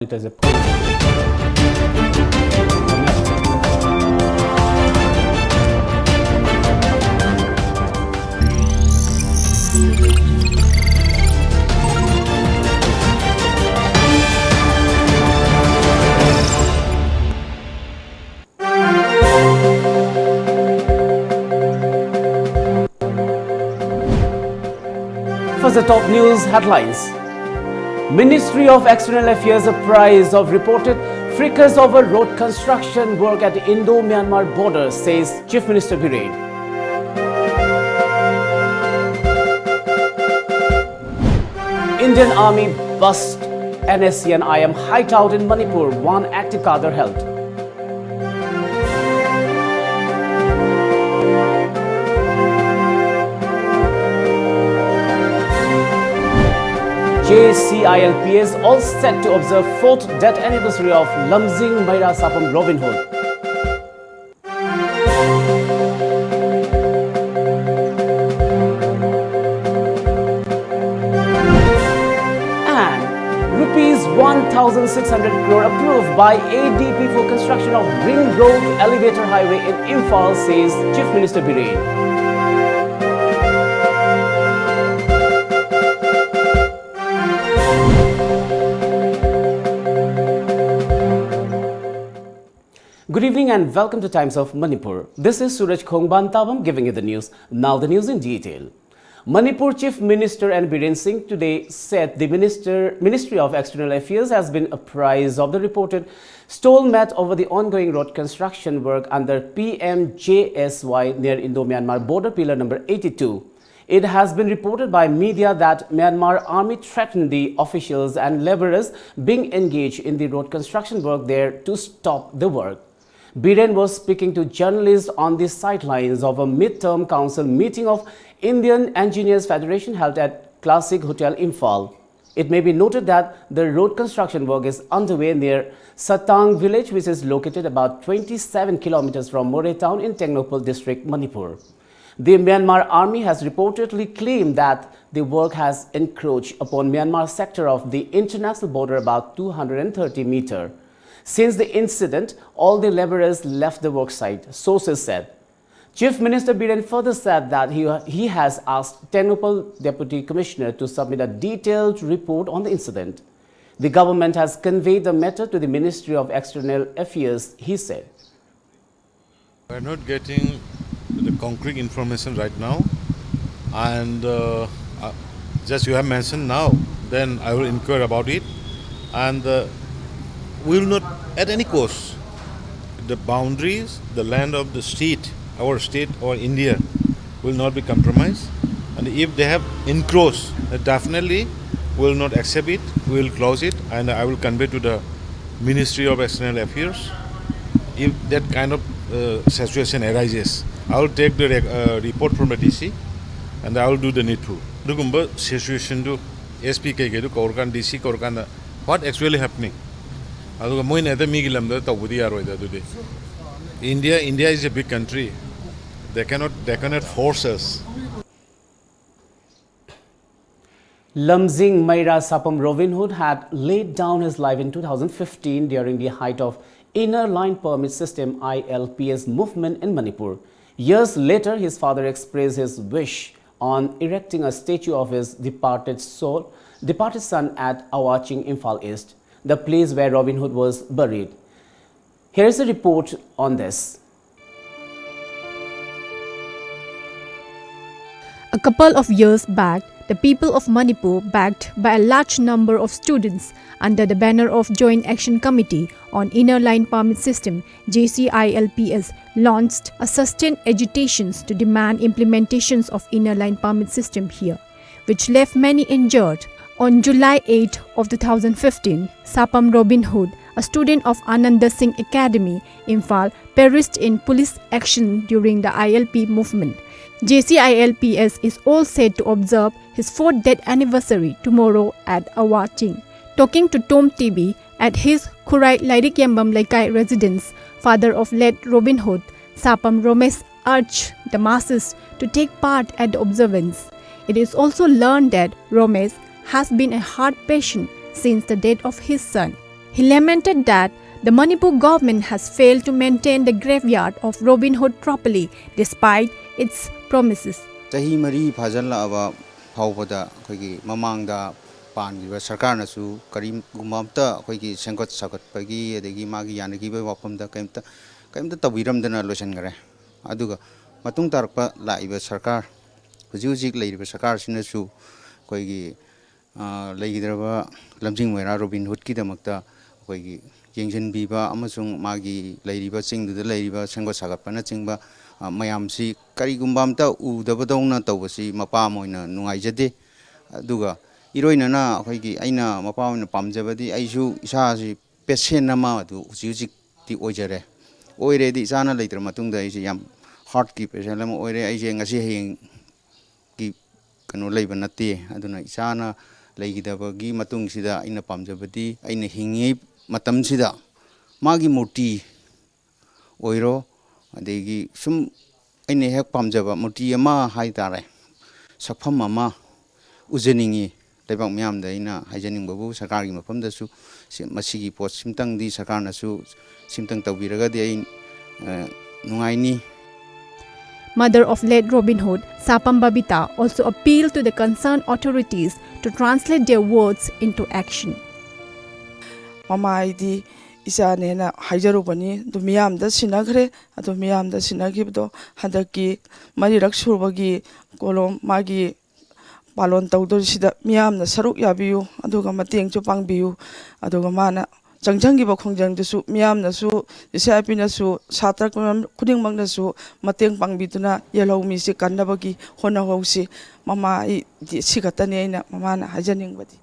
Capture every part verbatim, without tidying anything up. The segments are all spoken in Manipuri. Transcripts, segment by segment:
it as a point. First, the top news headlines. Ministry of External Affairs apprised of reported fracas over road construction work at Indo-Myanmar border, says Chief Minister Biren. Indian Army bust N S C N I M hideout in Manipur, one active cadre held. J C I L P S all set to observe fourth death anniversary of Lamjing Meira Sapam Robin Hood. And rupees one thousand six hundred crore approved by A D B for construction of ring road elevator highway in Imphal, says Chief Minister Biren. Good evening and welcome to Times of Manipur. This is Suraj Khongban Tabam giving you the news. Now the news in detail. Manipur Chief Minister N Biren Singh today said the minister, Ministry of External Affairs has been apprised of the reported stalemate over the ongoing road construction work under P M J S Y near Indo-Myanmar border pillar number eighty-two. It has been reported by media that Myanmar army threatened the officials and laborers being engaged in the road construction work there to stop the work. Biren was speaking to journalists on the sidelines of a mid-term council meeting of Indian Engineers Federation held at Classic Hotel Imphal. It may be noted that the road construction work is underway near Satang village, which is located about twenty-seven kilometers from Moreh town in Tengnoupal district, Manipur. The Myanmar army has reportedly claimed that the work has encroached upon Myanmar sector of the international border about two hundred thirty meter. Since the incident, all the laborers left the work site, sources said. Chief Minister Biren further said that he, he has asked Tengnoupal Deputy Commissioner to submit a detailed report on the incident. The government has conveyed the matter to the Ministry of External Affairs, he said. We're not getting the concrete information right now, and uh, uh, just you have mentioned now, then I will inquire about it, and uh, we will not, at any cost, the boundaries, the land of the state, our state or India, will not be compromised. And if they have encroached, uh, definitely we will not accept it. We will close it, and I will convey to the Ministry of External Affairs if that kind of uh, situation arises. I will take the rec- uh, report from the D C and I will do the needful. ꯑꯗꯨꯒꯨꯝꯕ ꯁꯤꯆꯨꯋꯦꯁꯟꯗꯨ ꯑꯦꯁ ꯄꯤ ꯀꯩꯀꯩꯗꯨ ꯀꯧꯔꯀꯥꯟꯗ, ꯗꯤ ꯁꯤ ꯀꯧꯔꯀꯥꯟꯗ, what actually happening? ꯑꯗꯨꯒ ꯃꯣꯏꯅ ꯍꯦꯛꯇ ꯃꯤꯒꯤ ꯂꯝꯗ ꯇꯧꯕꯗꯤ ꯌꯥꯔꯣꯏꯗ ꯑꯗꯨꯗꯤ. India, India is a big country. They cannot, they cannot force us. Lamjing Meira Sapam Robin Hood had laid down his life in two thousand fifteen during the height of Inner Line Permit System, I L P S, movement in Manipur. Years later, his father expressed his wish on erecting a statue of his departed soul, departed son at Awaching, Imphal East, the place where Robin Hood was buried. Here is a report on this. A couple of years back, the people of Manipur, backed by a large number of students under the banner of Joint Action Committee on Inner Line Permit System, J C I L P S, launched a sustained agitations to demand implementations of Inner Line Permit System here, which left many injured. On July eighth of two thousand fifteen, Sapam Robin Hood, a student of Ananda Singh Academy, Imphal, perished in police action during the I L P movement. J C I L P S is all set to observe his fourth death anniversary tomorrow at Awaching. Talking to Tom T V at his Khurai Lairik Yambam Leikai residence, father of late Robin Hood, Sapam Romesh urged the masses to take part at the observance. It is also learned that Romesh has been a heart patient since the death of his son. He lamented that the Manipur government has failed to maintain the graveyard of Robin Hood properly despite its promises. ꯆꯍꯤ ꯃꯔꯤ ꯐꯥꯖꯤꯜꯂꯛꯑꯕ ꯐꯥꯎꯕꯗ ꯑꯩꯈꯣꯏꯒꯤ ꯃꯃꯥꯡꯗ ꯄꯥꯟꯈꯤꯕ ꯁꯔꯀꯥꯔꯅꯁꯨ ꯀꯔꯤꯒꯨꯝꯕ ꯑꯝꯇ ꯑꯩꯈꯣꯏꯒꯤ ꯁꯦꯝꯒꯠ ꯁꯥꯒꯠꯄꯒꯤ ꯑꯗꯒꯤ ꯃꯥꯒꯤ ꯌꯥꯅꯈꯤꯕꯒꯤ ꯋꯥꯐꯝꯗ ꯀꯔꯤꯝꯇ ꯀꯔꯤꯝꯇ ꯇꯧꯕꯤꯔꯝꯗꯅ ꯂꯣꯏꯁꯤꯟꯈꯔꯦ꯫ ꯑꯗꯨꯒ ꯃꯇꯨꯡ ꯇꯥꯔꯛꯄ ꯂꯥꯛꯏꯕ ꯁꯔꯀꯥꯔ, ꯍꯧꯖꯤꯛ ꯍꯧꯖꯤꯛ ꯂꯩꯔꯤꯕ ꯁꯔꯀꯥꯔꯁꯤꯅꯁꯨ ꯑꯩꯈꯣꯏꯒꯤ ꯂꯩꯈꯤꯗ꯭ꯔꯕ ꯂꯝꯖꯤꯡ ꯃꯣꯏꯔꯥ ꯔꯣꯕꯤꯟ ꯍꯨꯗꯀꯤꯗꯃꯛꯇ ꯑꯩꯈꯣꯏꯒꯤ ꯌꯦꯡꯁꯤꯟꯕꯤꯕ ꯑꯃꯁꯨꯡ ꯃꯥꯒꯤ ꯂꯩꯔꯤꯕ ꯆꯤꯡꯗꯨꯗ ꯂꯩꯔꯤꯕ ꯁꯦꯝꯒꯠ ꯁꯥꯒꯠꯄꯅꯆꯤꯡꯕ ꯃꯌꯥꯝꯁꯤ ꯀꯔꯤꯒꯨꯝꯕ ꯑꯝꯇ ꯎꯗꯕꯗꯧꯅ ꯇꯧꯕꯁꯤ ꯃꯄꯥ ꯑꯃ ꯑꯣꯏꯅ ꯅꯨꯡꯉꯥꯏꯖꯗꯦ꯫ ꯑꯗꯨꯒ ꯏꯔꯣꯏꯅꯅ ꯑꯩꯈꯣꯏꯒꯤ ꯑꯩꯅ ꯃꯄꯥ ꯑꯣꯏꯅ ꯄꯥꯝꯖꯕꯗꯤ ꯑꯩꯁꯨ ꯏꯁꯥꯁꯤ ꯄꯦꯁꯦꯟ ꯑꯃ ꯑꯗꯨ ꯍꯧꯖꯤꯛ ꯍꯧꯖꯤꯛꯇꯤ ꯑꯣꯏꯖꯔꯦ꯫ ꯑꯣꯏꯔꯦꯗꯤ ꯏꯆꯥꯅ ꯂꯩꯇ꯭ꯔ ꯃꯇꯨꯡꯗ ꯑꯩꯁꯦ ꯌꯥꯝ ꯍꯥꯔꯠꯀꯤ ꯄꯦꯁꯦꯟ ꯑꯃ ꯑꯣꯏꯔꯦ꯫ ꯑꯩꯁꯦ ꯉꯁꯤ ꯍꯌꯦꯡꯒꯤ ꯀꯩꯅꯣ ꯂꯩꯕ ꯅꯠꯇꯦ꯫ ꯑꯗꯨꯅ ꯏꯆꯥꯅ ꯂꯩꯈꯤꯗꯕꯒꯤ ꯃꯇꯨꯡꯁꯤꯗ ꯑꯩꯅ ꯄꯥꯝꯖꯕꯗꯤ ꯑꯩꯅ ꯍꯤꯡꯉꯤꯉꯩ ꯃꯇꯝꯁꯤꯗ ꯃꯥꯒꯤ ꯃꯨꯔꯇꯤ ꯑꯣꯏꯔꯣ, ꯑꯗꯒꯤ ꯁꯨꯝ ꯑꯩꯅ ꯍꯦꯛ ꯄꯥꯝꯖꯕ ꯃꯨꯔꯇꯤ ꯑꯃ ꯍꯥꯏ ꯇꯥꯔꯦ, ꯁꯛꯐꯝ ꯑꯃ ꯎꯖꯅꯤꯡꯉꯤ꯫ ꯂꯩꯕꯥꯛ ꯃꯤꯌꯥꯝꯗ ꯑꯩꯅ ꯍꯥꯏꯖꯅꯤꯡꯕꯕꯨ ꯁꯔꯀꯥꯔꯒꯤ ꯃꯐꯝꯗꯁꯨ ꯁꯤ-, ꯃꯁꯤꯒꯤ ꯄꯣꯠ ꯁꯤꯝꯇꯪꯗꯤ ꯁꯔꯀꯥꯔꯅꯁꯨ ꯁꯤꯝꯇꯪ ꯇꯧꯕꯤꯔꯒꯗꯤ ꯑꯩ, ꯑ, ꯅꯨꯡꯉꯥꯏꯅꯤ꯫ Mother of late Robin Hood, Sapam Babita, also appealed to the concerned authorities to translate their words into action. ꯃꯃꯥ, ꯑꯩꯗꯤ ꯏꯆꯥꯅꯦꯅ ꯍꯥꯏꯖꯔꯨꯕꯅꯤ, ꯑꯗꯨ ꯃꯤꯌꯥꯝꯗ ꯁꯤꯟꯅꯈ꯭ꯔꯦ꯫ ꯑꯗꯨ ꯃꯤꯌꯥꯝꯗ ꯁꯤꯟꯅꯈꯤꯕꯗꯣ ꯍꯟꯗꯛꯀꯤ ꯃꯔꯤꯔꯛ ꯁꯨꯕꯒꯤ ꯀꯣꯂꯣꯝ ꯃꯥꯒꯤ ꯄꯥꯂꯣꯟ ꯇꯧꯗꯣꯔꯤꯁꯤꯗ ꯃꯤꯌꯥꯝꯅ ꯁꯔꯨꯛ ꯌꯥꯕꯤꯌꯨ, ꯑꯗꯨꯒ ꯃꯇꯦꯡꯁꯨ ꯄꯥꯡꯕꯤꯌꯨ꯫ ꯑꯗꯨꯒ ꯃꯥꯅ ꯆꯪꯁꯤꯟꯈꯤꯕ ꯈꯣꯡꯖꯪꯗꯨꯁꯨ ꯃꯤꯌꯥꯝꯅꯁꯨ, ꯖꯦ ꯁꯤ ꯑꯥꯏ ꯄꯤꯅꯁꯨ, ꯁꯥꯇ꯭ꯔ ꯈꯨꯗꯤꯡꯃꯛꯅꯁꯨ ꯃꯇꯦꯡ ꯄꯥꯡꯕꯤꯗꯨꯅ ꯌꯦꯜꯍꯧꯃꯤꯁꯤ ꯀꯟꯅꯕꯒꯤ ꯍꯣꯠꯅꯍꯧꯁꯤ꯫ ꯃꯃꯥ, ꯑꯩꯗꯤ ꯁꯤ ꯈꯛꯇꯅꯤ ꯑꯩꯅ ꯃꯃꯥꯅ ꯍꯥꯏꯖꯅꯤꯡꯕꯗꯤ꯫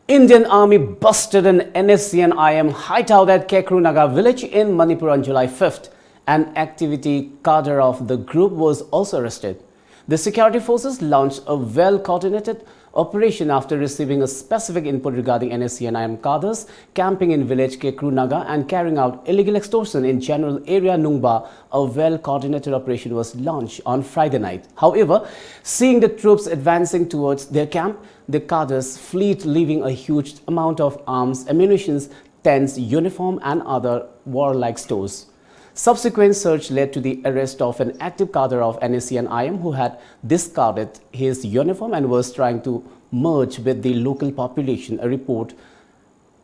Indian Army busted an N S C N I M hideout at Kekru Naga village in Manipur on July fifth. An activity cadre of the group was also arrested. The security forces launched a well-coordinated operation after receiving a specific input regarding N S C N I M cadres camping in village Kekru Naga and carrying out illegal extortion in general area Nungba. A well-coordinated operation was launched on Friday night. However, seeing the troops advancing towards their camp, the cadres fled, leaving a huge amount of arms, ammunitions, tents, uniform, and other warlike stores. Subsequent search led to the arrest of an active cadre of N S C N I M who had discarded his uniform and was trying to merge with the local population, a report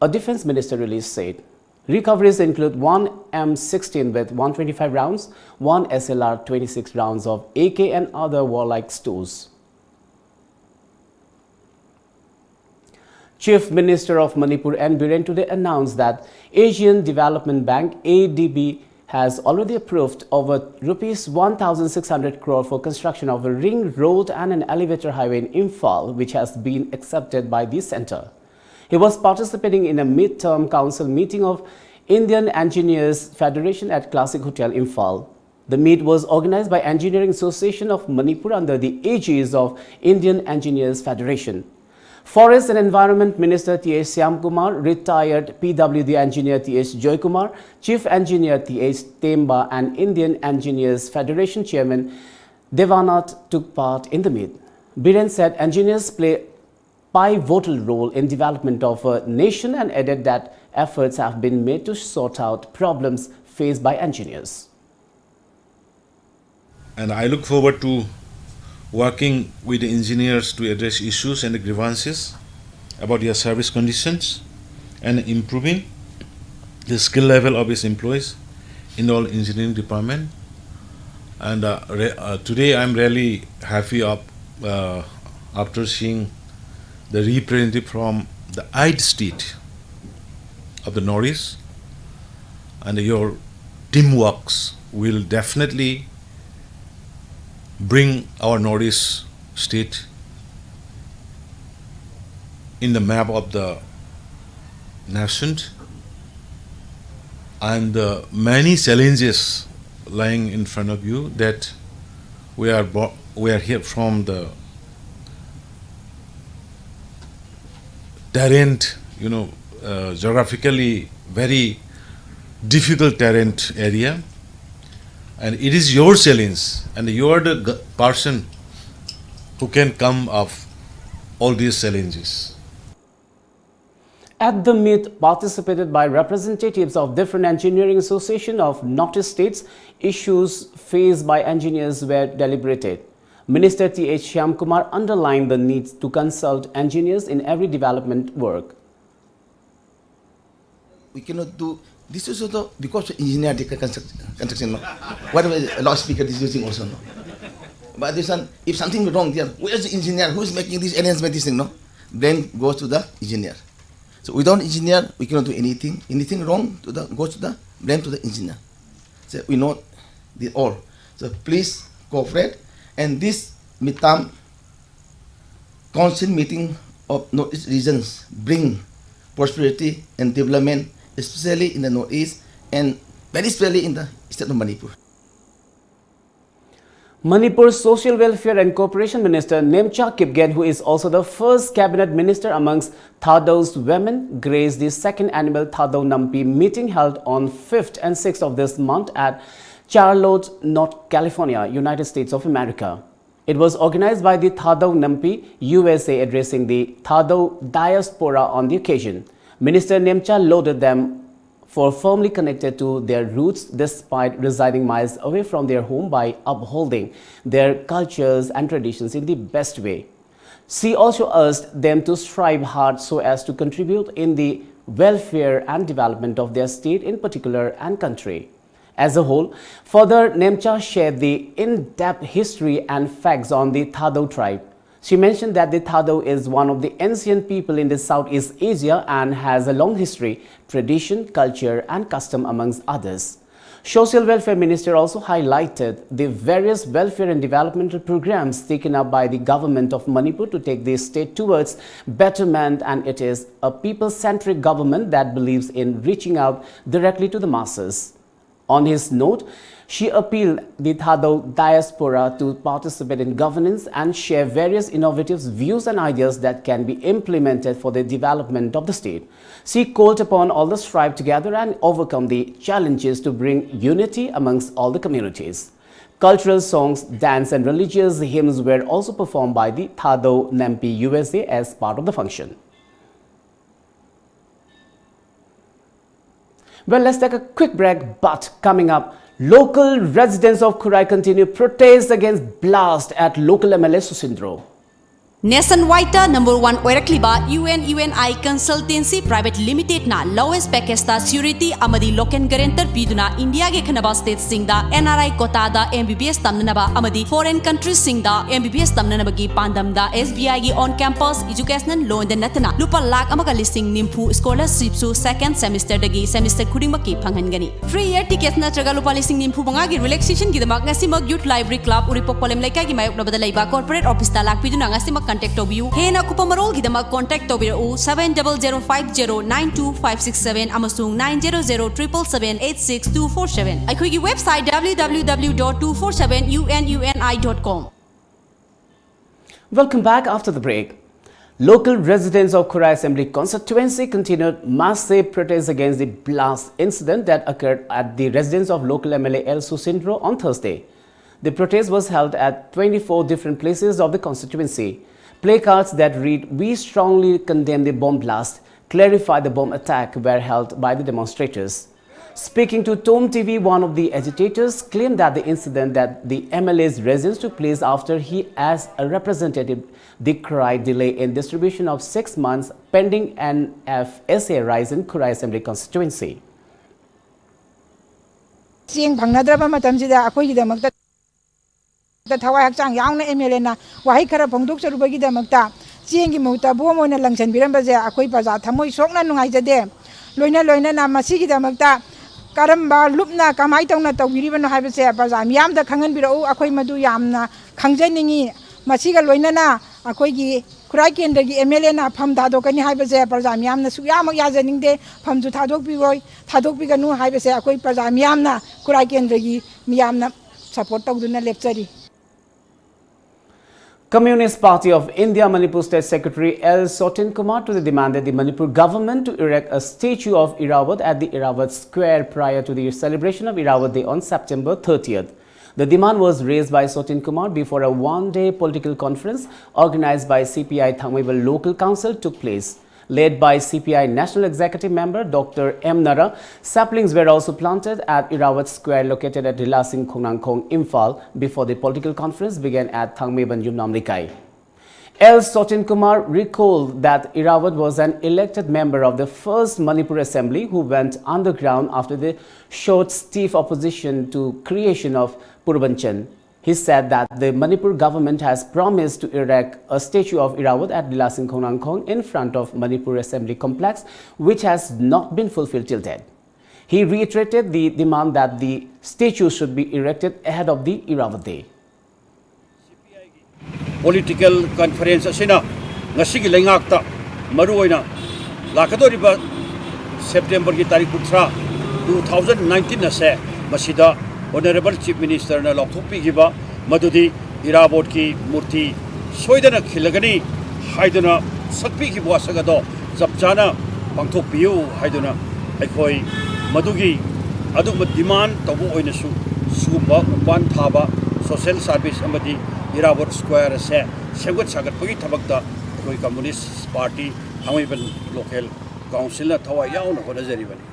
a defense minister release said. Recoveries include one M sixteen with one twenty-five rounds, one S L R twenty-six rounds of A K and other warlike stores. Chief Minister of Manipur N Biren today announced that Asian Development Bank, A D B, has already approved over rupees one thousand six hundred crore for construction of a ring road and an elevator highway in Imphal, which has been accepted by the center. He was participating in a mid-term council meeting of Indian Engineers Federation at Classic Hotel, Imphal. The meet was organized by Engineering Association of Manipur under the aegis of Indian Engineers Federation. Forest and Environment Minister T H Shyamkumar, retired P W D engineer T H Joykumar, Chief Engineer T H Temba, and Indian Engineers Federation Chairman Devanath took part in the meet. Biren said engineers play pivotal role in development of a nation and added that efforts have been made to sort out problems faced by engineers. And I look forward to working with the engineers to address issues and grievances about their service conditions and improving the skill level of its employees in all engineering department. And uh, re- uh, today I'm really happy up uh, after seeing the representative from the eight state of the Northeast, and your teamworks will definitely bring our Northeast state in the map of the nation, and the many challenges lying in front of you that we are bo- we are here from the terrain, you know, uh, geographically very difficult terrain area. And it is your challenge, and you are the g- person who can come of all these challenges. At the meet, participated by representatives of different engineering association of Northeast states, issues faced by engineers were deliberated. Minister Th Shyamkumar underlined the need to consult engineers in every development work. We cannot do this is also because engineer they can construct, construction. No? Whatever loudspeaker is using also no. But this one, if something wrong there, where's the engineer? Who's making this arrangement? This thing, no? Blame goes to the engineer. So without engineer, we cannot do anything. Anything wrong to the goes to the blame to the engineer. So we know the all. So please cooperate. And this midterm council meeting of Northeast regions bring prosperity and development, especially in the Northeast and very especially in the state of Manipur. Manipur's Social Welfare and Cooperation Minister Nemcha Kipgen, who is also the first cabinet minister amongst Thadou's women, graced the second annual Thadou Nampi meeting held on fifth and sixth of this month at Charlotte, North California, United States of America. It was organized by the Thadou Nampi U S A, addressing the Thadou diaspora on the occasion. Minister Nemcha lauded them for firmly connected to their roots despite residing miles away from their home by upholding their cultures and traditions in the best way. She also urged them to strive hard so as to contribute in the welfare and development of their state in particular and country as a whole. Further, Nemcha shared the in-depth history and facts on the Thadou tribe. She mentioned that the Thadou is one of the ancient people in the Southeast Asia and has a long history, tradition, culture, and custom amongst others. Social Welfare Minister also highlighted the various welfare and developmental programs taken up by the government of Manipur to take the state towards betterment, and it is a people-centric government that believes in reaching out directly to the masses. On his note, She appealed the Thadou diaspora to participate in governance and share various innovative views and ideas that can be implemented for the development of the state. She called upon all to strive together and overcome the challenges to bring unity amongst all the communities. Cultural songs, dance, and religious hymns were also performed by the Thadou Nampi U S A as part of the function. Well, let's take a quick break, but coming up, local residents of Khurai continue protests against blast at local M L A Susindro. Nationwide number one ꯑꯣꯏꯔꯛꯂꯤꯕ U N U N I Consultancy Private Limited ꯅ lowest package ꯇ surety ꯑꯃꯗꯤ local guarantor ꯄꯤꯗꯨꯅ ꯏꯟꯗꯤꯌꯥꯒꯤ ꯈꯟꯅꯕ state ꯁꯤꯡꯗ N R I quota the M B B S ꯇꯝꯅꯅꯕ ꯑꯃꯗꯤ foreign countries ꯁꯤꯡꯗ M B B S ꯇꯝꯅꯅꯕꯒꯤ ꯄꯥꯟꯗꯝꯗ S B I ꯒꯤ on campus educational loan ꯗ ꯅꯠꯇꯅ ꯂꯨꯄꯥ ꯂꯥꯈ ꯑꯃꯒ ꯂꯤꯁꯤꯡ ꯅꯤꯐꯨ scholarship ꯁꯨ second semester ꯗꯒꯤ semester ꯈꯨꯗꯤꯡꯃꯛꯀꯤ ꯐꯪꯍꯟꯒꯅꯤ꯫ Free air tickets ꯅꯠꯇ꯭ꯔꯒ ꯂꯨꯄꯥ ꯂꯤꯁꯤꯡ ꯅꯤꯐꯨ ꯃꯉꯥꯒꯤ relaxation ꯒꯤꯗꯃꯛ ꯉꯁꯤꯃꯛ Youth Library Club ꯎꯔꯤꯄꯣꯛ ꯄꯣꯂꯦꯝ ꯂꯩꯀꯥꯏꯒꯤ ꯃꯥꯌꯣꯛꯅꯕꯗ ꯂꯩꯕ corporate office ꯇ ꯂꯥꯛꯄꯤꯗꯨꯅ ꯉꯁꯤꯃꯛ contact ꯇꯧꯕꯤꯌꯨ꯫ ꯍꯦꯟꯅ ꯑꯀꯨꯞꯄ ꯃꯔꯣꯜꯒꯤꯗꯃꯛ contact ꯇꯧꯕꯤꯔꯛꯎ seven double zero five zero nine two five six seven ꯑꯃꯁꯨꯡ nine zero zero triple seven eight six two four seven꯫ ꯑꯩꯈꯣꯏꯒꯤ website W W W dot two four seven U N U N I dot com꯫ Welcome back after the break. Local residents of Khurai Assembly Constituency continued massive protests against the blast incident that occurred at the residence of local M L A L Susindro on Thursday. The protest was held at twenty-four different places of the constituency. Placards that read, "We strongly condemn the bomb blast," "Clarify the bomb attack," were held by the demonstrators. Speaking to Tom T V, one of the agitators claimed that the incident at the M L A's residence took place after he, as a representative, decried delay in distribution of six months pending N F S A rice in Khurai Assembly Constituency. ꯆꯦꯡ ꯐꯪꯅꯗ꯭ꯔꯕ ꯃꯇꯝꯁꯤꯗ ꯑꯩꯈꯣꯏꯒꯤꯗꯃꯛꯇ ꯊꯋꯥꯏ ꯍꯛꯆꯥꯡ ꯌꯥꯎꯅ M L A ꯅ ꯋꯥꯍꯩ ꯈꯔ ꯐꯣꯡꯗꯣꯛꯆꯔꯨꯕꯒꯤꯗꯃꯛꯇ ꯆꯦꯡꯒꯤ ꯃꯍꯨꯠꯇ ꯕꯣꯝ ꯑꯣꯏꯅ ꯂꯪꯁꯤꯟꯕꯤꯔꯝꯕꯁꯦ ꯑꯩꯈꯣꯏ ꯄ꯭ꯔꯖꯥ ꯊꯃꯣꯏ ꯁꯣꯛꯅ ꯅꯨꯡꯉꯥꯏꯖꯗꯦ꯫ ꯂꯣꯏꯅ ꯂꯣꯏꯅꯅ ꯃꯁꯤꯒꯤꯗꯃꯛꯇ ꯀꯔꯝꯕ ꯂꯨꯞꯅ ꯀꯃꯥꯏ ꯇꯧꯅ ꯇꯧꯕꯤꯔꯤꯕꯅꯣ ꯍꯥꯏꯕꯁꯦ ꯄ꯭ꯔꯖꯥ ꯃꯤꯌꯥꯝꯗ ꯈꯪꯍꯟꯕꯤꯔꯛꯎ꯫ ꯑꯩꯈꯣꯏ ꯃꯗꯨ ꯌꯥꯝꯅ ꯈꯪꯖꯅꯤꯡꯉꯤ꯫ ꯃꯁꯤꯒ ꯂꯣꯏꯅꯅ ꯑꯩꯈꯣꯏꯒꯤ ꯈꯨꯔꯥꯏ ꯀꯦꯟꯗ꯭ꯔꯒꯤ ꯑꯦꯝ ꯑꯦꯜ ꯑꯦꯅ ꯐꯝ ꯊꯥꯗꯣꯛꯀꯅꯤ ꯍꯥꯏꯕꯁꯦ ꯄ꯭ꯔꯖꯥ ꯃꯤꯌꯥꯝꯅ ꯁꯨꯛꯌꯥꯃꯛ ꯌꯥꯖꯅꯤꯡꯗꯦ꯫ ꯐꯝꯁꯨ ꯊꯥꯗꯣꯛꯄꯤꯔꯣꯏ, ꯊꯥꯗꯣꯛꯄꯤꯒꯅꯨ ꯍꯥꯏꯕꯁꯦ ꯑꯩꯈꯣꯏ ꯄ꯭ꯔꯖꯥ ꯃꯤꯌꯥꯝꯅ, ꯈꯨꯔꯥꯏ ꯀꯦꯟꯗ꯭ꯔꯒꯤ ꯃꯤꯌꯥꯝꯅ ꯁꯄꯣꯔꯠ ꯇꯧꯗꯨꯅ ꯂꯦꯞꯆꯔꯤ꯫ Communist Party of India Manipur State Secretary L Sotin Kumar today demanded the Manipur government to erect a statue of Irrawaddy at the Irrawaddy Square prior to the celebration of Irrawaddy Day on September thirtieth. The demand was raised by Sotin Kumar before a one-day political conference organized by C P I Thangmeiban Local Council took place. Led by C P I National Executive Member Doctor M Nara, saplings were also planted at Irrawaddy Square located at Dhila Sing Khongnangkhong, Imphal, before the political conference began at Thangmeiban Yumnam Leikai. L Sotin Kumar recalled that Irrawaddy was an elected member of the first Manipur Assembly who went underground after the short stiff opposition to creation of Purbanchal. He said that the Manipur government has promised to erect a statue of Irrawaddy at Dhila Sing Khongnangkhong in front of Manipur Assembly Complex, which has not been fulfilled till date. He reiterated the demand that the statue should be erected ahead of the Irrawaddy Day. Political conference ꯑꯁꯤꯅ ꯉꯁꯤꯒꯤ ꯂꯩꯉꯥꯛꯇ ꯃꯔꯨꯑꯣꯏꯅ ꯂꯥꯛꯀꯗꯧꯔꯤꯕ Septemberꯒꯤ ꯇꯥꯔꯤꯛ ꯀꯨꯟꯊ꯭ꯔꯥ, two thousand nineteen ꯑꯁꯦ ꯃꯁꯤꯗ Honourable Chief Ministerꯅ ꯂꯥꯎꯊꯣꯛꯄꯤꯈꯤꯕ ꯃꯗꯨꯗꯤ ꯏꯔꯥꯕꯣꯠꯀꯤ ꯃꯨꯔꯇꯤ ꯁꯣꯏꯗꯅ ꯈꯤꯜꯂꯒꯅꯤ ꯍꯥꯏꯗꯨꯅ ꯁꯛꯄꯤꯈꯤꯕ ꯋꯥꯁꯛ ꯑꯗꯣ ꯆꯞ ꯆꯥꯅ ꯄꯥꯡꯊꯣꯛꯄꯤꯌꯨ ꯍꯥꯏꯗꯨꯅ ꯑꯩꯈꯣꯏ ꯃꯗꯨꯒꯤ ꯑꯗꯨꯒꯨꯝꯕ demand ꯇꯧꯕ ꯑꯣꯏꯅꯁꯨ ꯁꯤꯒꯨꯝꯕ ꯎꯄꯥꯟ ꯊꯥꯕ social service ꯑꯃꯗꯤ ꯏꯔꯥꯕꯣꯠ Square ꯑꯁꯦ ꯁꯦꯝꯒꯠ ꯁꯥꯒꯠꯄꯒꯤ ꯊꯕꯛꯇ ꯑꯩꯈꯣꯏ Communist Party ꯊꯥꯡꯃꯩꯕꯟ Local Councilꯅ ꯊꯋꯥꯏ ꯌꯥꯎꯅ ꯍꯣꯠꯅꯖꯔꯤꯕꯅꯤ꯫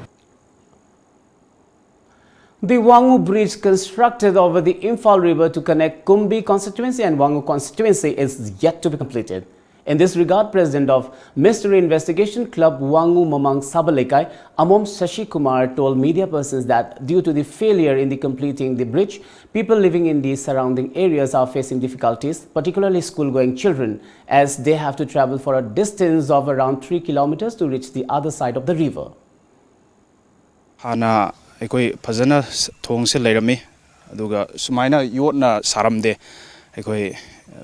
The Wangu Bridge constructed over the Imphal River to connect Kumbi constituency and Wangu constituency is yet to be completed. In this regard, President of Mystery Investigation Club Wangu Mamang Sabaleikai, Amom Shashi Kumar, told media persons that due to the failure in the completing the bridge, people living in the surrounding areas are facing difficulties, particularly school-going children, as they have to travel for a distance of around three kilometers to reach the other side of the river. ꯍꯥꯟꯅ ꯑꯩꯈꯣꯏ ꯐꯖꯅ ꯊꯣꯡꯁꯦ ꯂꯩꯔꯝꯃꯤ, ꯑꯗꯨꯒ ꯁꯨꯃꯥꯏꯅ ꯌꯣꯠꯅ ꯁꯥꯔꯝꯗꯦ꯫ ꯑꯩꯈꯣꯏ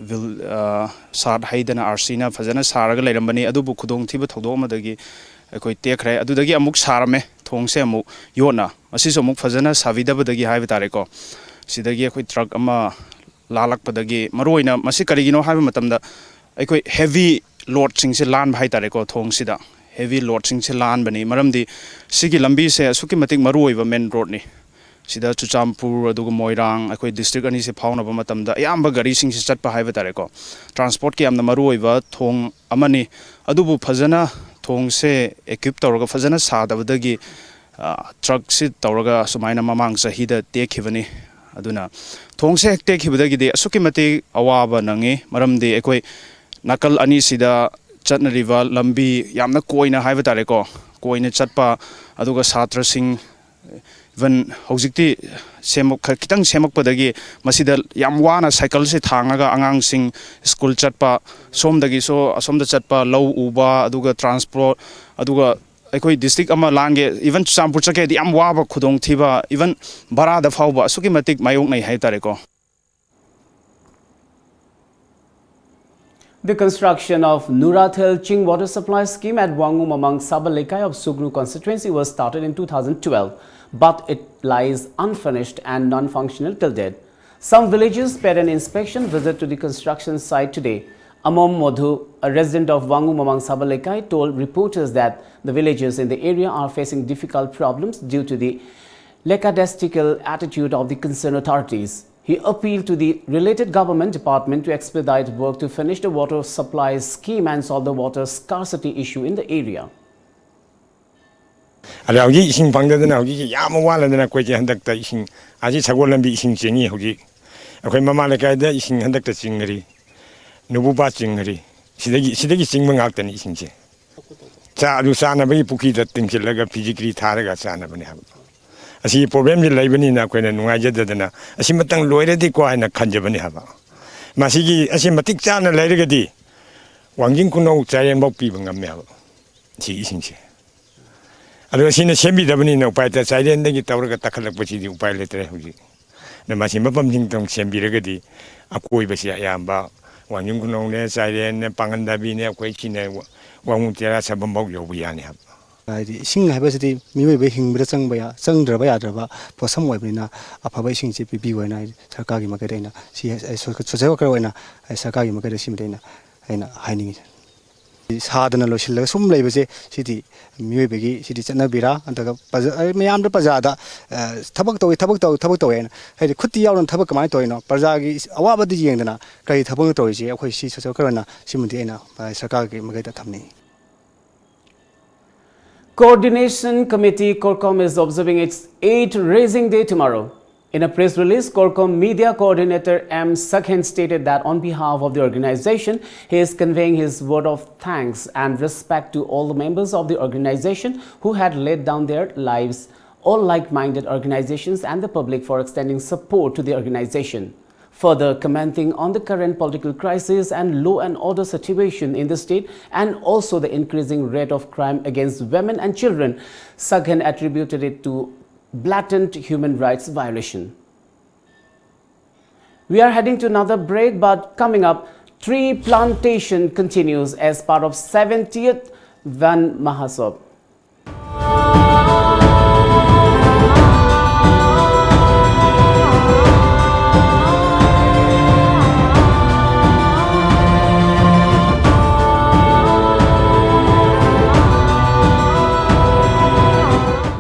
ꯚꯤꯜ ꯁꯥꯠ ꯍꯩꯗꯅ ꯑꯥꯔ ꯁꯤꯅ ꯐꯖꯅ ꯁꯥꯔꯒ ꯂꯩꯔꯝꯕꯅꯤ꯫ ꯑꯗꯨꯕꯨ ꯈꯨꯗꯣꯡꯊꯤꯕ ꯊꯧꯗꯣꯛ ꯑꯃꯗꯒꯤ ꯑꯩꯈꯣꯏ ꯇꯦꯛꯈ꯭ꯔꯦ꯫ ꯑꯗꯨꯗꯒꯤ ꯑꯃꯨꯛ ꯁꯥꯔꯝꯃꯦ ꯊꯣꯡꯁꯦ ꯑꯃꯨꯛ ꯌꯣꯠꯅ꯫ ꯃꯁꯤꯁꯨ ꯑꯃꯨꯛ ꯐꯖꯅ ꯁꯥꯕꯤꯗꯕꯗꯒꯤ ꯍꯥꯏꯕ ꯇꯥꯔꯦꯀꯣ, ꯁꯤꯗꯒꯤ ꯑꯩꯈꯣꯏ ꯇ꯭ꯔꯛ ꯑꯃ ꯂꯥꯜꯂꯛꯄꯗꯒꯤ, ꯃꯔꯨꯑꯣꯏꯅ ꯃꯁꯤ ꯀꯔꯤꯒꯤꯅꯣ ꯍꯥꯏꯕ ꯃꯇꯝꯗ, ꯑꯩꯈꯣꯏ ꯍꯦꯚꯤ ꯂꯣꯗꯁꯤꯡꯁꯦ ꯂꯥꯟꯕ ꯍꯥꯏ ꯇꯥꯔꯦꯀꯣ, ꯊꯣꯡꯁꯤꯗ ꯍꯦꯚꯤ ꯂꯣꯗꯁꯤꯡꯁꯦ ꯂꯥꯟꯕꯅꯤ꯫ ꯃꯔꯝꯗꯤ ꯁꯤꯒꯤ ꯂꯝꯕꯤꯁꯦ ꯑꯁꯨꯛꯀꯤ ꯃꯇꯤꯛ ꯃꯔꯨ ꯑꯣꯏꯕ ꯃꯦꯟ ꯔꯣꯗꯅꯤ꯫ ꯁꯤꯗ ꯆꯨꯔꯆꯥꯟꯄꯨꯔ ꯑꯗꯨꯒ ꯃꯣꯏꯔꯥꯡ, ꯑꯩꯈꯣꯏ ꯗꯤꯁꯇ꯭ꯔꯤꯛ ꯑꯅꯤꯁꯦ ꯐꯥꯎꯅꯕ ꯃꯇꯝꯗ ꯑꯌꯥꯝꯕ ꯒꯥꯔꯤꯁꯤꯡꯁꯦ ꯆꯠꯄ ꯍꯥꯏꯕ ꯇꯥꯔꯦꯀꯣ, ꯇ꯭ꯔꯥꯟꯁꯄꯣꯔꯠꯀꯤ ꯌꯥꯝꯅ ꯃꯔꯨ ꯑꯣꯏꯕ ꯊꯣꯡ ꯑꯃꯅꯤ꯫ ꯑꯗꯨꯕꯨ ꯐꯖꯅ ꯊꯣꯡꯁꯦ ꯏꯀ꯭ꯋꯤꯞ ꯇꯧꯔꯒ ꯐꯖꯅ ꯁꯥꯗꯕꯗꯒꯤ, ꯑ, ꯇ꯭ꯔꯛꯁꯤ ꯇꯧꯔꯒ ꯁꯨꯃꯥꯏꯅ ꯃꯃꯥꯡ ꯆꯍꯤꯗ ꯇꯦꯛꯈꯤꯕꯅꯤ꯫ ꯑꯗꯨꯅ ꯊꯣꯡꯁꯦ ꯍꯦꯛ ꯇꯦꯛꯈꯤꯕꯗꯒꯤꯗꯤ ꯑꯁꯨꯛꯀꯤ ꯃꯇꯤꯛ ꯑꯋꯥꯕ ꯅꯪꯉꯤ꯫ ꯃꯔꯝꯗꯤ ꯑꯩꯈꯣꯏ ꯅꯥꯀꯜ ꯑꯅꯤꯁꯤꯗ ꯆꯠꯅꯔꯤꯕ ꯂꯝꯕꯤ ꯌꯥꯝꯅ ꯀꯣꯏꯅ ꯍꯥꯏꯕ ꯇꯥꯔꯦꯀꯣ, ꯀꯣꯏꯅ ꯆꯠꯄ, ꯑꯗꯨꯒ ꯁꯥꯇ꯭ꯔꯁꯤꯡ, ꯏꯚꯟ ꯍꯧꯖꯤꯛꯇꯤ ꯁꯦꯝꯃꯛ-, ꯈ-, ꯈꯤꯇꯪ ꯁꯦꯝꯃꯛꯄꯗꯒꯤ ꯃꯁꯤꯗ ꯌꯥꯝ ꯋꯥꯅ ꯁꯥꯏꯀꯜꯁꯦ ꯊꯥꯡꯉꯒ ꯑꯉꯥꯡꯁꯤꯡ ꯁ꯭ꯀꯨꯜ ꯆꯠꯄ, ꯁꯣꯝꯗꯒꯤꯁꯨ ꯑꯁꯣꯝꯗ ꯆꯠꯄ, ꯂꯧ ꯎꯕ, ꯑꯗꯨꯒ ꯇ꯭ꯔꯥꯟꯁꯄꯣꯔꯠ, ꯑꯗꯨꯒ ꯑꯩꯈꯣꯏ ꯗꯤꯁꯇ꯭ꯔꯤꯛ ꯑꯃ ꯂꯥꯟꯒꯦ, ꯏꯚꯟ ꯆꯨꯔꯆꯥꯟꯄꯨꯔ ꯆꯠꯀꯦꯗꯤ ꯌꯥꯝ ꯋꯥꯕ ꯈꯨꯗꯣꯡꯊꯤꯕ, ꯏꯚꯟ ꯚꯔꯥꯗ ꯐꯥꯎꯕ ꯑꯁꯨꯛꯀꯤ ꯃꯇꯤꯛ ꯃꯥꯌꯣꯛꯅꯩ ꯍꯥꯏꯇꯥꯔꯦꯀꯣ꯫ The construction of Nurathel Ching Water Supply Scheme at Wangum Amang Saba Lekai of Sugnu constituency was started in two thousand twelve, but it lies unfinished and non-functional till date. Some villagers paid an inspection visit to the construction site today. Amom Modhu, a resident of Wangum Amang Saba Lekai, told reporters that the villagers in the area are facing difficult problems due to the lackadaisical attitude of the concerned authorities. He appealed to the related government department to expedite work to finish the water supply scheme and solve the water scarcity issue in the area. ꯑꯗ ꯍꯧꯖꯤꯛ ꯏꯁꯤꯡ ꯐꯪꯗꯗꯅ ꯍꯧꯖꯤꯛꯁꯤ ꯌꯥꯝ ꯋꯥꯅꯗꯅ ꯑꯩꯈꯣꯏꯁꯦ ꯍꯟꯗꯛꯇ ꯏꯁꯤꯡ, ꯑꯁꯤ ꯁꯒꯣꯜ ꯂꯝꯕꯤ ꯏꯁꯤꯡ ꯆꯦꯟꯅꯤ꯫ ꯍꯧꯖꯤꯛ ꯑꯩꯈꯣꯏ ꯃꯃꯥ ꯂꯩꯀꯥꯏꯗ ꯏꯁꯤꯡ ꯍꯟꯗꯛꯇ ꯆꯤꯡꯈ꯭ꯔꯤ, ꯅꯨꯕꯨꯄꯥ ꯆꯤꯡꯈ꯭ꯔꯤ꯫ ꯁꯤꯗꯒꯤ ꯁꯤꯗꯒꯤ ꯆꯤꯡꯕ ꯉꯥꯛꯇꯅꯤ ꯏꯁꯤꯡꯁꯦ꯫ ꯆꯥ ꯑꯗꯨ ꯆꯥꯅꯕꯒꯤ ꯄꯨꯈ꯭ꯔꯤꯗ ꯇꯤꯡꯁꯤꯜꯂꯒ ꯐꯤꯖꯤꯒ꯭ꯔꯤ ꯊꯥꯔꯒ ꯆꯥꯅꯕꯅꯦ ꯍꯥꯏꯕ꯫ ꯑꯁꯤꯒꯤ ꯄ꯭ꯔꯣꯕ꯭ꯂꯦꯝꯁꯤ ꯂꯩꯕꯅꯤꯅ ꯑꯩꯈꯣꯏꯅ ꯅꯨꯡꯉꯥꯏꯖꯗꯗꯅ ꯑꯁꯤꯃꯇꯪ ꯂꯣꯏꯔꯗꯤꯀꯣ ꯍꯥꯏꯅ ꯈꯟꯖꯕꯅꯤ ꯍꯥꯏꯕ꯫ ꯃꯁꯤꯒꯤ ꯑꯁꯤ ꯃꯇꯤꯛ ꯆꯥꯅ ꯂꯩꯔꯒꯗꯤ ꯋꯥꯡꯖꯤꯡ ꯈꯨꯅꯧ ꯆꯥꯏꯔꯦꯟꯐꯥꯎ ꯄꯤꯕ ꯉꯝꯃꯦ ꯍꯥꯏꯕ ꯁꯤ ꯏꯁꯤꯡꯁꯦ꯫ ꯑꯗꯣ ꯁꯤꯅ ꯁꯦꯝꯕꯤꯗꯕꯅꯤꯅ ꯎꯄꯥꯏ ꯂꯩꯇꯦ꯫ ꯆꯥꯏꯔꯦꯟꯗꯒꯤ ꯇꯧꯔꯒ ꯇꯛꯈꯠꯂꯛꯄꯁꯤꯗꯤ ꯎꯄꯥꯏ ꯂꯩꯇ꯭ꯔꯦ ꯍꯧꯖꯤꯛ꯫ ꯑꯗ ꯃꯁꯤ ꯃꯐꯝꯁꯤꯡꯇꯪ ꯁꯦꯝꯕꯤꯔꯒꯗꯤ ꯑꯀꯣꯏꯕꯁꯤ ꯑꯌꯥꯝꯕ ꯋꯥꯡꯖꯤꯡ ꯈꯨꯅꯧꯅꯦ, ꯆꯥꯏꯔꯦꯟꯅꯦ, ꯄꯥꯡꯒꯟ ꯊꯕꯤꯅꯦ, ꯑꯩꯈꯣꯏ ꯁꯤꯅꯦ, ꯋꯥ-, ꯋꯥꯡꯉꯨ ꯇꯦꯔꯥ ꯁꯥꯐꯝꯐꯥꯎ ꯌꯧꯕ ꯌꯥꯅꯤ ꯍꯥꯏꯕ꯫ ꯍꯥꯏꯗꯤ ꯏꯁꯤꯡ ꯍꯥꯏꯕꯁꯤꯗꯤ ꯃꯤꯑꯣꯏꯕ ꯍꯤꯡꯕꯗ ꯆꯪꯕ ꯌꯥ-, ꯆꯪꯗ꯭ꯔꯕ ꯌꯥꯗ꯭ꯔꯕ ꯄꯣꯠꯁꯝ ꯑꯣꯏꯕꯅꯤꯅ, ꯑꯐꯕ ꯏꯁꯤꯡꯁꯦ ꯄꯤꯕꯤꯌꯨ ꯍꯥꯏꯅ ꯑꯩ ꯁꯔꯀꯥꯔꯒꯤ ꯃꯥꯏꯀꯩꯗ ꯑꯩꯅ ꯁꯤ, ꯑꯩ ꯁꯣ-, ꯁꯣꯁꯦꯜ ꯋꯥꯀꯔ ꯑꯣꯏꯅ ꯑꯩ ꯁꯔꯀꯥꯔꯒꯤ ꯃꯥꯏꯀꯩꯗ ꯁꯤꯃꯗꯤ ꯑꯩꯅ, ꯑꯩꯅ ꯍꯥꯏꯅꯤꯡꯉꯤ꯫ ꯁꯥꯗꯅ ꯂꯣꯏꯁꯤꯜꯂꯒ ꯁꯨꯝ ꯂꯩꯕꯁꯦ, ꯁꯤꯗꯤ ꯃꯤꯑꯣꯏꯕꯒꯤ ꯁꯤꯗꯤ ꯆꯠꯅꯕꯤꯔꯥ? ꯅꯠꯇ꯭ꯔꯒ ꯄ꯭ꯔꯖꯥ-, ꯑꯩ ꯃꯌꯥꯝꯗ ꯄ꯭ꯔꯖꯥꯗ, ꯑ, ꯊꯕꯛ ꯇꯧꯏ, ꯊꯕꯛ ꯇꯧꯏ, ꯊꯕꯛ ꯇꯧꯏ ꯍꯥꯏꯅ, ꯍꯥꯏꯗꯤ ꯈꯨꯠꯇꯤ ꯌꯥꯎꯗꯅ ꯊꯕꯛ ꯀꯃꯥꯏꯅ ꯇꯧꯔꯤꯅꯣ? ꯄ꯭ꯔꯖꯥꯒꯤ ꯑꯋꯥꯕꯗꯤ ꯌꯦꯡꯗꯅ ꯀꯔꯤ ꯊꯕꯛꯅ ꯇꯧꯔꯤꯁꯦ? ꯑꯩꯈꯣꯏ ꯁꯤ ꯁꯣꯁꯦꯜ ꯋꯥꯀꯔ ꯑꯣꯏꯅ ꯁꯤꯃꯗꯤ ꯑꯩꯅ, ꯑ, ꯁꯔꯀꯥꯔꯒꯤ ꯃꯥꯏꯀꯩꯗ ꯊꯝꯅꯤꯡꯉꯤ꯫ Coordination Committee, CORCOM, is observing its eighth Raising Day tomorrow. In a press release, CORCOM media coordinator M Sakhen stated that on behalf of the organization, he is conveying his word of thanks and respect to all the members of the organization who had laid down their lives, all like-minded organizations and the public for extending support to the organization. Further commenting on the current political crisis and law and order situation in the state and also the increasing rate of crime against women and children, Sakhen attributed it to blatant human rights violation. We are heading to another break, but coming up, tree plantation continues as part of seventieth Van Mahotsav.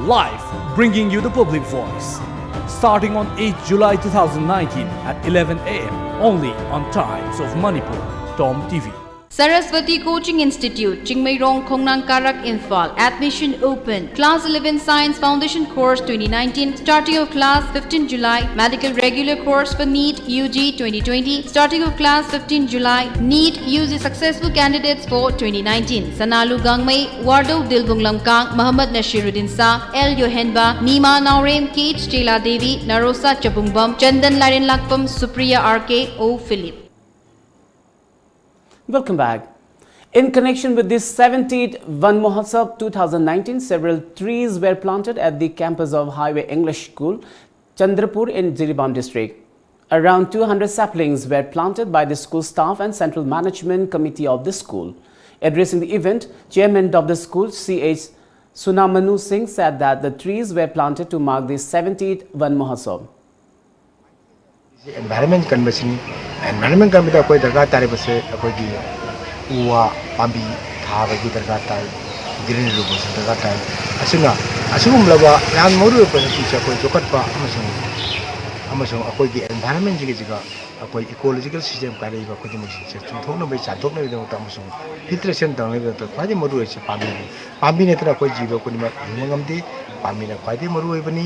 Live, bringing you the public voice. Starting on eighth July two thousand nineteen at eleven a m, only on Times of Manipur, Tom T V. Saraswati Coaching Institute, Chingmeirong, Khongnang Karak, Imphal. Admission open. Class eleven Science Foundation Course twenty nineteen. Starting of class fifteen July. Medical regular course for NEET U G twenty twenty. Starting of class fifteen July. NEET U G successful candidates for twenty nineteen. Sanalu Gangmei, Wardo Dilbung Lamkang, Muhammad Nashiruddin Shah, L Yohenba, Nima Naorem, K H Chela Devi, Narosa Chabungbam, Chandan Lairenlakpam, Supriya R K, O Philip. Welcome back. In connection with this seventieth Van Mahotsav two thousand nineteen, several trees were planted at the campus of Highway English School. Chandrapur in Jiribam district. Around two hundred saplings were planted by the school staff and Central Management Committee of the school. Addressing the event, chairman of the school, C H Sunamanu Singh, said that the trees were planted to mark the seventieth Van Mahotsav. Environment ꯀꯟꯕꯁꯤꯅꯤ꯫ ꯑꯦꯟꯚꯥꯏꯔꯟꯃꯦꯟ ꯀꯟꯕꯗ ꯑꯩꯈꯣꯏ ꯗꯔꯀꯥꯔ ꯇꯥꯔꯤꯕꯁꯦ ꯑꯩꯈꯣꯏꯒꯤ ꯎ ꯋꯥ ꯄꯥꯝꯕꯤ ꯊꯥꯕꯒꯤ ꯗꯔꯀꯥꯔ ꯇꯥꯏ, ꯒ꯭ꯔꯤꯟ ꯔꯤꯚꯣꯂꯨꯁꯟ ꯗꯔꯀꯥꯔ ꯇꯥꯏ꯫ ꯑꯁꯤꯅ ꯑꯁꯤꯒꯨꯝꯂꯕ ꯌꯥꯝ ꯃꯔꯨ ꯑꯣꯏꯕ ꯄꯣꯂꯤꯁꯤꯁꯦ ꯑꯩꯈꯣꯏ ꯌꯣꯛꯈꯠꯄ ꯑꯃꯁꯨꯡ ꯑꯃꯁꯨꯡ ꯑꯩꯈꯣꯏꯒꯤ ꯑꯦꯟꯚꯥꯏꯔꯟꯃꯦꯟꯁꯤꯒꯤꯁꯤꯒ ꯑꯩꯈꯣꯏ ꯏꯀꯣꯂꯣꯖꯤꯀꯦꯜ ꯁꯤꯁꯇꯦꯝ ꯀꯥꯏꯔꯛꯏꯕ ꯈꯨꯗꯤꯡꯃꯛꯁꯤꯡꯁꯦ ꯆꯨꯝꯊꯣꯛꯅꯕꯒꯤ, ꯆꯥꯝꯊꯣꯛꯅꯕꯒꯤꯗꯃꯛꯇ ꯑꯃꯁꯨꯡ ꯐꯤꯜꯇ꯭ꯔꯦꯁꯟ ꯇꯧꯅꯕꯒꯤꯗꯃꯛꯇ ꯈ꯭ꯋꯥꯏꯗꯒꯤ ꯃꯔꯨ ꯑꯣꯏꯔꯤꯁꯦ ꯄꯥꯝꯕꯤꯅꯤ꯫ ꯄꯥꯝꯕꯤ ꯅꯠꯇꯅ ꯑꯩꯈꯣꯏ ꯖꯤꯕ ꯈꯨꯗꯤꯡꯃꯛ ꯍꯤꯡꯕ ꯉꯝꯗꯦ꯫ ꯄꯥꯝꯕꯤꯅ ꯈ꯭ꯋꯥꯏꯗꯒꯤ ꯃꯔꯨ ꯑꯣꯏꯕꯅꯤ꯫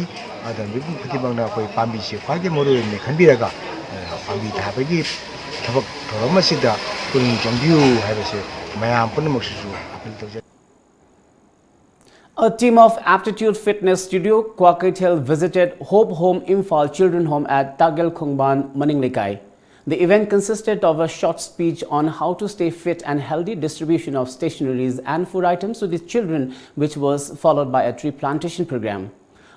ꯑꯗꯨꯅ ꯃꯤꯄꯨꯝ ꯈꯨꯗꯤꯡꯃꯛꯅ ꯑꯩꯈꯣꯏ ꯄꯥꯝꯕꯤꯁꯦ ꯈ꯭ꯋꯥꯏꯗꯒꯤ ꯃꯔꯨ ꯑꯣꯏꯕꯅꯤ ꯈꯟꯕꯤꯔꯒ, ꯑ, ꯄꯥꯝꯕꯤ ꯊꯥꯕꯒꯤ ꯊꯕꯛ ꯊꯧꯔꯝ ꯑꯁꯤꯗ ꯄꯨꯛꯅꯤꯡ ꯆꯪꯕꯤꯌꯨ ꯍꯥꯏꯕꯁꯦ ꯃꯌꯥꯝ ꯄꯨꯝꯅꯃꯛꯁꯤꯁꯨ ꯑꯄꯤꯜ ꯇꯧꯖꯔꯤ꯫ A team of Aptitude Fitness Studio Kwakeithel visited Hope Home Imphal Children Home at Tagel Khongban, Maning Leikai. The event consisted of a short speech on how to stay fit and healthy, distribution of stationaries and food items to the children, which was followed by a tree plantation program.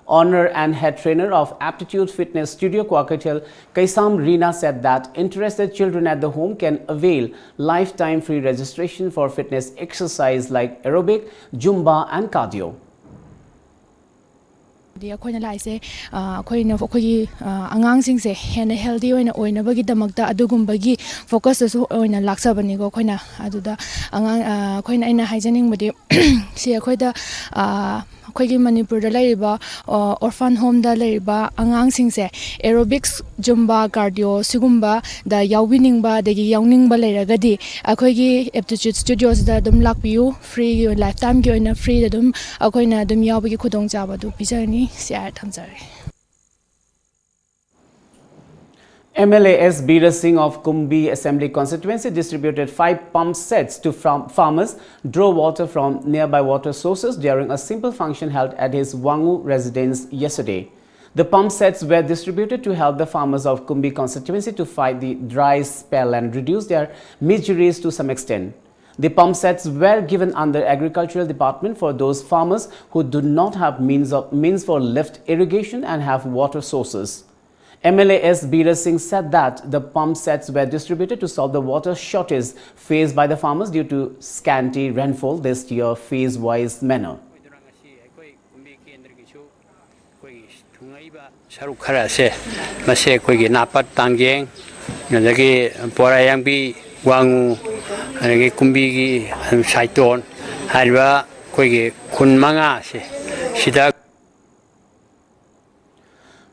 Owner and head trainer of Aptitude Fitness Studio Kwakeithel, Kaisam Rina, said that interested children at the home can avail lifetime free registration for fitness exercise like aerobic, Zumba and cardio. ꯗꯤ ꯑꯩꯈꯣꯏꯅ ꯂꯥꯛꯏꯁꯦ, ꯑ, ꯑꯩꯈꯣꯏꯅ, ꯑꯩꯈꯣꯏꯒꯤ, ꯑ, ꯑꯉꯥꯡꯁꯤꯡꯁꯦ ꯍꯦꯟꯅ ꯍꯦꯜꯗꯤ ꯑꯣꯏꯅ ꯑꯣꯏꯅꯕꯒꯤꯗꯃꯛꯇ ꯑꯗꯨꯒꯨꯝꯕꯒꯤ ꯐꯣꯀꯁꯇꯁꯨ ꯑꯣꯏꯅ ꯂꯥꯛꯆꯕꯅꯤꯀꯣ꯫ ꯑꯩꯈꯣꯏꯅ ꯑꯗꯨꯗ ꯑꯉꯥꯡ, ꯑ, ꯑꯩꯈꯣꯏꯅ, ꯑꯩꯅ ꯍꯥꯏꯖꯅꯤꯡꯕꯗꯤ ꯁꯤ ꯑꯩꯈꯣꯏꯗ, ꯑ, ꯑꯩꯈꯣꯏꯒꯤ ꯃꯅꯤꯄꯨꯔꯗ ꯂꯩꯔꯤꯕ, ꯑ, ꯑꯣꯔꯐꯥꯟ ꯍꯣꯝꯗ ꯂꯩꯔꯤꯕ ꯑꯉꯥꯡꯁꯤꯡꯁꯦ ꯑꯦꯔꯣꯕꯤꯛꯁ, ꯖꯨꯝꯕꯥ, ꯀꯥꯔꯗꯤꯑꯣ ꯁꯤꯒꯨꯝꯕꯗ ꯌꯥꯎꯕꯤꯅꯤꯡꯕ ꯑꯗꯒꯤ ꯌꯥꯎꯅꯤꯡꯕ ꯂꯩꯔꯒꯗꯤ ꯑꯩꯈꯣꯏꯒꯤ ꯑꯦꯞꯇꯤꯆꯨꯠ ꯁ꯭ꯇꯨꯗꯤꯑꯣꯁꯤꯗ ꯑꯗꯨꯝ ꯂꯥꯛꯄꯤꯌꯨ꯫ ꯐ꯭ꯔꯤꯒꯤ ꯑꯣꯏꯅ, ꯂꯥꯏꯐ ꯇꯥꯏꯝꯒꯤ ꯑꯣꯏꯅ ꯐ꯭ꯔꯤꯗ ꯑꯗꯨꯝ ꯑꯩꯈꯣꯏꯅ ꯑꯗꯨꯝ ꯌꯥꯎꯕꯒꯤ ꯈꯨꯗꯣꯡꯆꯥꯕ ꯑꯗꯨ ꯄꯤꯖꯒꯅꯤ꯫ ꯁꯤ ꯍꯥꯏꯔ ꯊꯝꯖꯔꯦ꯫ M L A S Bira Singh of Kumbi Assembly Constituency distributed five pump sets to farm- farmers draw water from nearby water sources during a simple function held at his Wangu residence yesterday. The pump sets were distributed to help the farmers of Kumbi constituency to fight the dry spell and reduce their miseries to some extent. The pump sets were given under Agricultural Department for those farmers who do not have means of, means for lift irrigation and have water sources. M L A S Bira Singh said that the pump sets were distributed to solve the water shortage faced by the farmers due to scanty rainfall this year, phase-wise manner. ꯑꯩꯈꯣꯏꯒꯤ ꯊꯨꯡꯉꯛꯏꯕ ꯁꯔꯨꯛ ꯈꯔ ꯑꯁꯦ, ꯃꯁꯤ ꯑꯩꯈꯣꯏꯒꯤ ꯅꯥꯄꯠ ꯇꯥꯡꯖꯦꯡ, ꯑꯗꯒꯤ ꯄꯣꯔꯥꯌꯥꯡꯕꯤ, ꯋꯥꯡꯉꯨ, ꯑꯗꯒꯤ ꯀꯨꯝꯕꯤꯒꯤ ꯁꯥꯏꯇꯣꯟ ꯍꯥꯏꯔꯤꯕ ꯑꯩꯈꯣꯏꯒꯤ ꯈꯨꯟ ꯃꯉꯥꯁꯦ ꯁꯤꯗ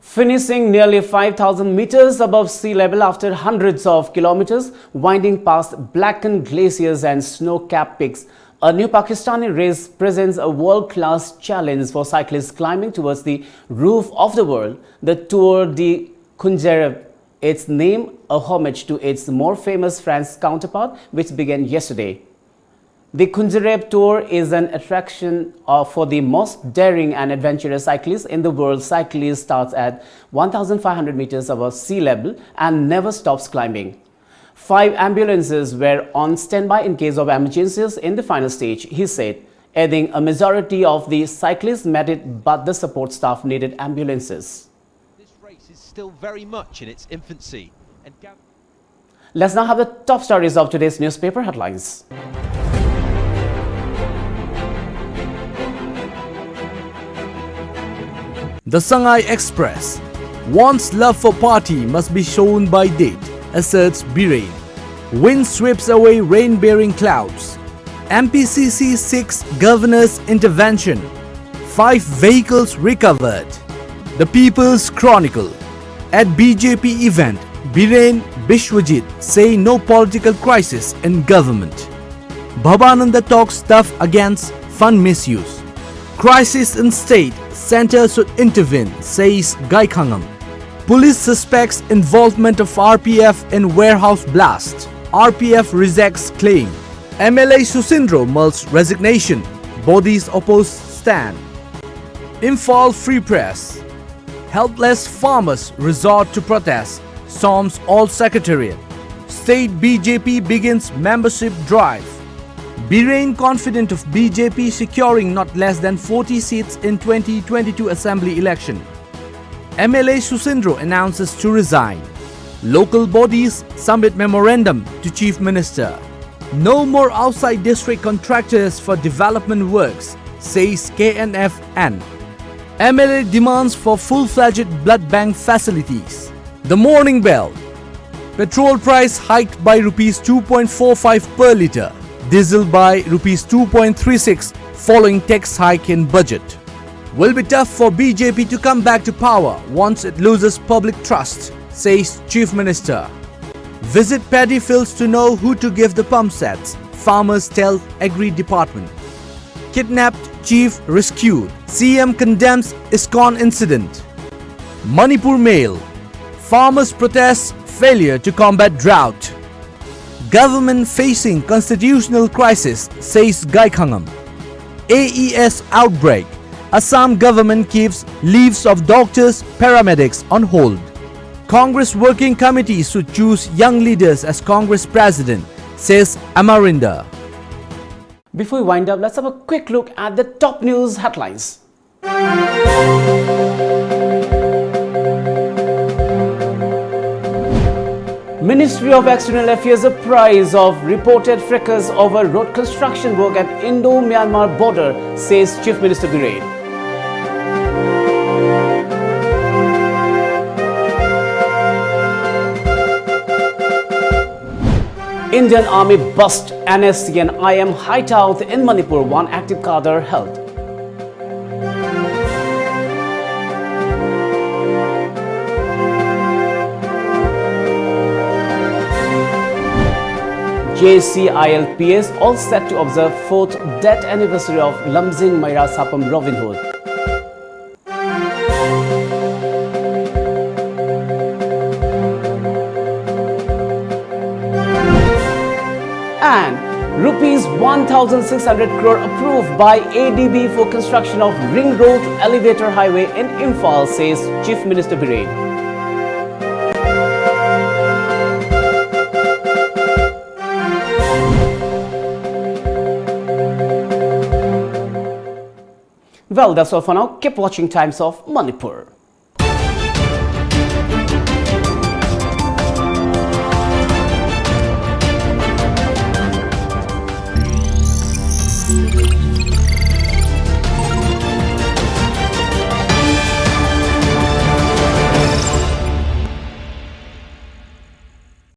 Finishing nearly five thousand meters above sea level after hundreds of kilometers, winding past blackened glaciers and snow-capped peaks, a new Pakistani race presents a world-class challenge for cyclists climbing towards the roof of the world, the Tour de Khunjereb. Its name, a homage to its more famous French counterpart, which began yesterday. The Khunjereb Tour is an attraction of, for the most daring and adventurous cyclist in the world. Cyclist starts at one thousand five hundred meters above sea level and never stops climbing. Five ambulances were on standby in case of emergencies in the final stage, he said, adding a majority of the cyclists made it, but the support staff needed ambulances. This race is still very much in its infancy, and Gav- Let's now have the top stories of today's newspaper headlines. The Sangai Express. One's love for party must be shown by date, asserts Biren. Wind sweeps away rain bearing clouds. M P C C seeks governor's intervention. Five vehicles recovered. The People's Chronicle. At B J P event, Biren Bishwajit say no political crisis in government. Bhabananda talks tough against fund misuse. Crisis in state, centre should intervene, says Gaikhangam. Police suspects involvement of R P F in warehouse blast. R P F rejects claim. M L A Susindro mulls resignation. Bodis oppose stand. Imphal Free Press. Helpless farmers resort to protest, storms all secretariat. State B J P begins membership drive. Biren confident of B J P securing not less than forty seats in twenty twenty-two assembly election. M L A Susindro announces to resign. Local bodies submit memorandum to Chief Minister. No more outside district contractors for development works, says K N F and M L A demands for full-fledged blood bank facilities. The morning bell. Petrol price hiked by rupees two point four five per litre, diesel by rupees two point three six following tax hike in budget. Will be tough for B J P to come back to power once it loses public trust, says Chief Minister. Visit paddy fields to know who to give the pump sets, farmers tell Agri Department. Kidnapped chief rescued, C M condemns ISKCON incident. Manipur Mail. Farmers protest failure to combat drought. Government facing constitutional crisis, says Gaikhangam. A E S outbreak. Assam government keeps leaves of doctors, paramedics on hold. Congress working committee should choose young leaders as Congress president, says Amarinder. Before we wind up, let's have a quick look at the top news headlines. Ministry of External Affairs apprised of reported fracas over road construction work at Indo-Myanmar border, says Chief Minister Biren. Indian Army bust N S C and I M hideout in Manipur, one active cadre held. J C I L P S all set to observe fourth death anniversary of Lamjing Meira Sapam Robin Hood. And rupees one thousand six hundred crore approved by A D B for construction of Ring Road Elevator Highway in Imphal, says Chief Minister Biren. Well, that's all for now. Keep watching Times of Manipur.